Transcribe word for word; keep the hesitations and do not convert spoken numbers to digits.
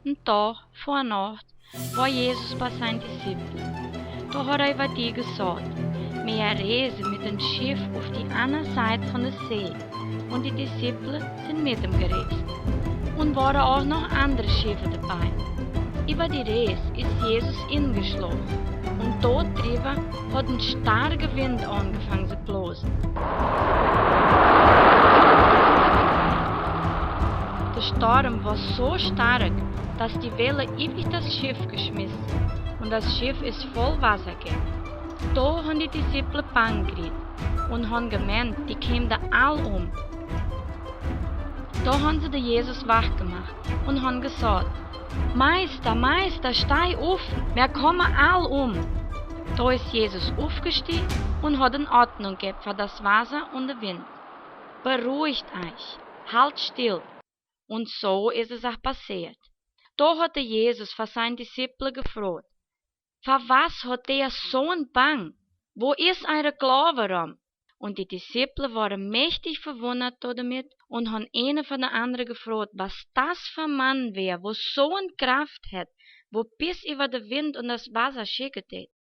En Tag vör Nacht wor Jesus bie sien Disziple. Doa haud hee bie dee jesaut. Mee hee rees met en Schiff opp dee aundre Sied von de See, un dee Disziple sent met am jereest. Un wore uk noch aundre Schiffe doabie. Äwa dee Rees es Jesus enjeschlopen, un doa drieen haud en stoakja Wint aunjefongen to blosen. De Storm wor soo stoakj, daut dee Wellen äwa daut Schiff jeschmäten, un daut Schiff es voll Wota jeworden. Doa hauden dee Disziple Bang jekjräajen un hauden jemeent, dee kjeemen doa aul om. Doa hauden see dän Jesus wajchjemoakt un hauden jesaut: Meista, Meista, sto opp, wie komen aul om. Doa es Jesus oppjestonen un haud ne Ordnunk jejäft fa daut Wota un dän Wint: Beruhigt euch, haltet still. Un soo es et uk passieet. Doa haud hee Jesus fa siene Disziple jefroacht: Fa waut habt jie soo Bang? Wua es jun Gloowen? Un dee Disziple wieren mächtich vewundat doamet un hauden eena von de aundre jefroacht, waut daut fa Maun wia, waut soo ne Krauft haud, waut bat äwa dän Wint un daut Wota schekjen deed.